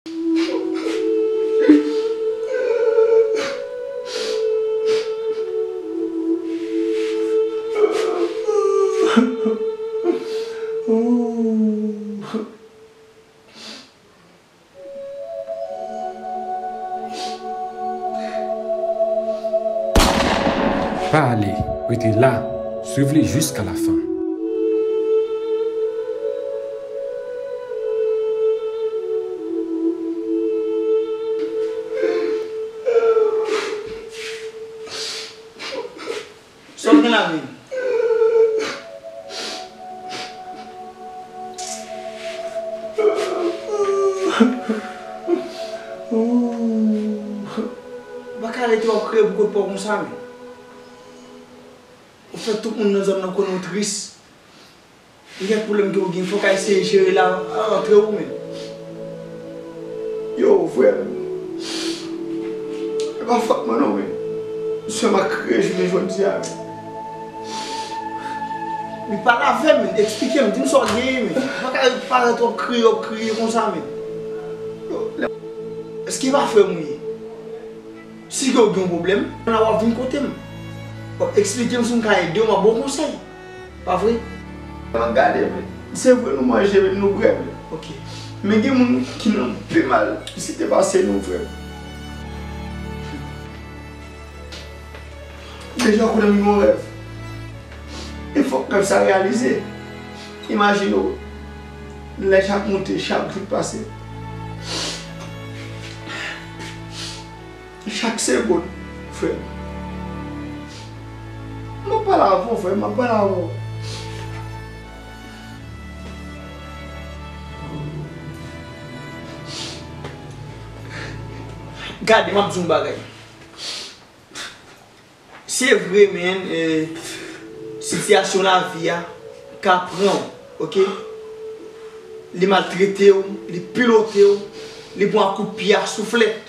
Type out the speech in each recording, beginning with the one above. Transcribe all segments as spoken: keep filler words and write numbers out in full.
Pa ale, rete la, swiv li jiska lafen. Sa w gen la menm? Ou pa ka rete w ap kriye pou kout pa w konsa, men. Ou fè tout moun nan zòn nan konnen w tris. Gen kèk pwoblèm ke w gen, fò w ka eseye jere l a, antre ou menm. Yo, frè m, e pa fòt mwen non, men. Misye m ap kriye jounen jodi a, men. Li pale avè m, men, eksplike m, di m sa w genyen, men. Ou pa ka parèt w ap kriye, w ap kriye konsa, men. Yo, lè... Èske e pa frè m ou ye? Si ke w gen yon pwoblèm, w ap vin kote m. W ap eksplike m si m ka ede w, m ap ba w konsèy. Pa vre? Gade, men. Se vre nou manje, men nou bwè, men. Ok. Men gen moun ki nan pi mal site pase nou, frè m. Deja, kounye a m gen yon rèv. E fòk rèv sa reyalize. Imajine w, lè chak moute, chak jou k pase. Chak segonn, frè m. M ap pale avè w, frè m, m ap pale avè w. Gade, m ap di w yon bagay. Se vre, men, eh, sitiyasyon lavi a ka pran w, ok? Li maltrete w, li pilote w, li pran w ak kout pye a souflèt.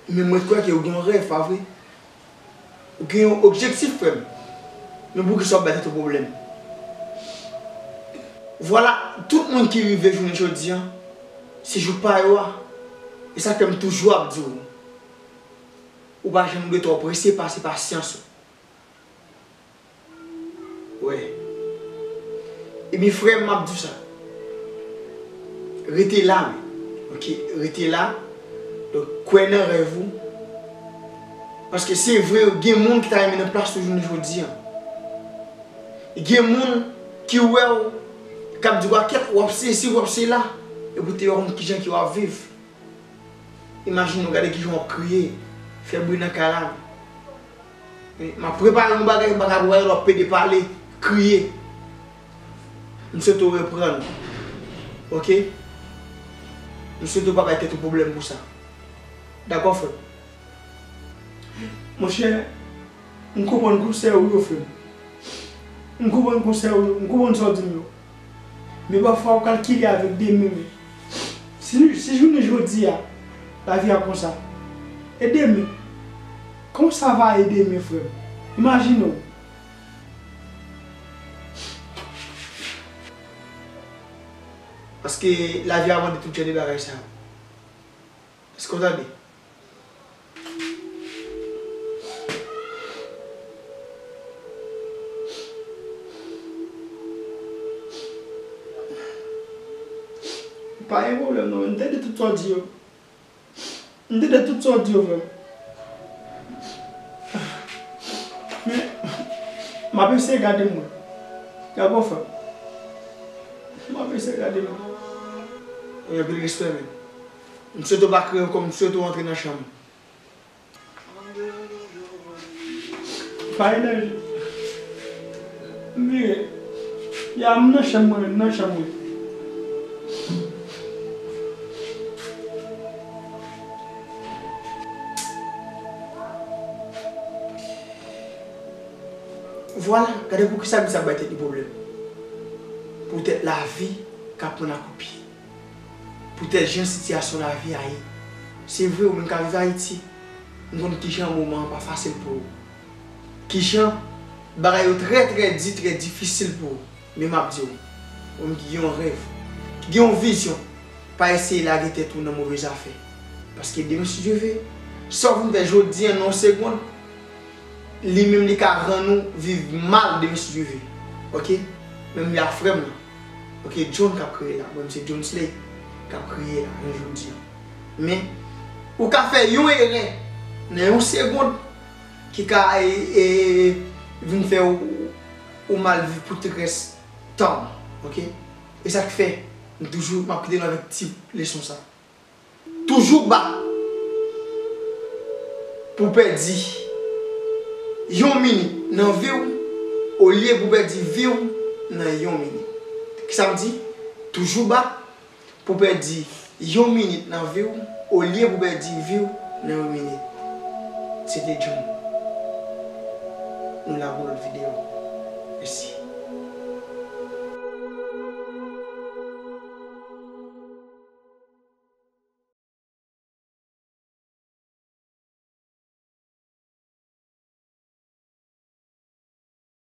Men mwen kwè ke w gen yon rèv, pa vre? Ou gen yon objektif, frè m. Men poukisa w ap bay tèt ou pwoblèm? Vwala, tout moun ki rive jounen jodi a, se jou pa yo a. E sa k fè m toujou ap di w, ou pa janm dwe twò prese pase pasyans ou. Wè. Ebyen, frè m, m ap di w sa. Rete la, men. Ok, rete la. Donk, kwè nan rèv ou. Paske se vre, gen moun ki ta renmen nan plas ou jounen jodi a. Gen moun ki wè w, k ap di w, "Kèt, w ap se isi, w ap se la." Epi w te wè moun kijan ke w ap viv. Imajine w, gade kijan w ap kriye, fè bri nan kay la. M ap prepare yon bagay, m pa ka wè w ap pede pale, kriye. M swete w reprann. Ok? M swete w pa bay tèt ou pwoblèm pou sa. Dakò, frè m? Monchè, m konprann konsèy ou yo, frè m. M konprann konsèy ou yo, m konprann sa w di m yo. Men pafwa ou kalkile avèk demen, men. Si, si jounen jodi a, lavi a konsa, e demen? Comment ça va aller demain, frè m? Imajine w. Paske lavi a mande tout jan de bagay sa yo. Èske w tande? Pa gen pwoblèm non, men m tande tout sa w di yo. M tande tout sa w di yo, frè m. Men, m ap eseye gade m wè. Dakò, frè m. M ap eseye gade m wè. Wi, anpil respè, men. M swete w pa kriye ankò, m swete w antre nan chanm ou. Pa gen danje. M vire. Ya, m nan chanm mwen, m nan chanm mwen. Vwala, gade poukisa misye ap bay tèt li pwoblèm. Poutèt lavi k ap pran nan kout pye. Poutèt jan sitiyasyon lavi a ye. Se vre, ou menm k ap viv Ayiti, m konn kijan moman an pa fasil pou ou. Kijan bagay yo trè, trè di, trè difisil pou ou. Men m ap di w, ou menm ki gen yon rèv, ki gen yon vizyon, Pa eseye lage tèt ou nan move zafè. Paske demen si Dye ve, sa w vin fè jodi an nan yon segonn, li menm li ka rann ou viv mal demen si Dye ve. Oke? Menm jan frè m nan. Oke, John k ap kriye la. Mwen, se John Slay k ap kriye la, jan jodi an. Men, ou ka fè yon erè nan yon segonn ki ka e, e, vin fè ou, ou mal viv pou tout rès tan w. Oke? E sa k fè, m toujou, m ap kite nou avèk ti leson sa. Toujou ba pou pèdi yon minit nan vi w, olye pou pèdi vi w nan yon minit. Kisa m di? Toujou ba pou pèdi yon minit nan vi w, olye pou pèdi vi w nan yon minit. Se te John. Nou la pou lòt videyo. Mèsi.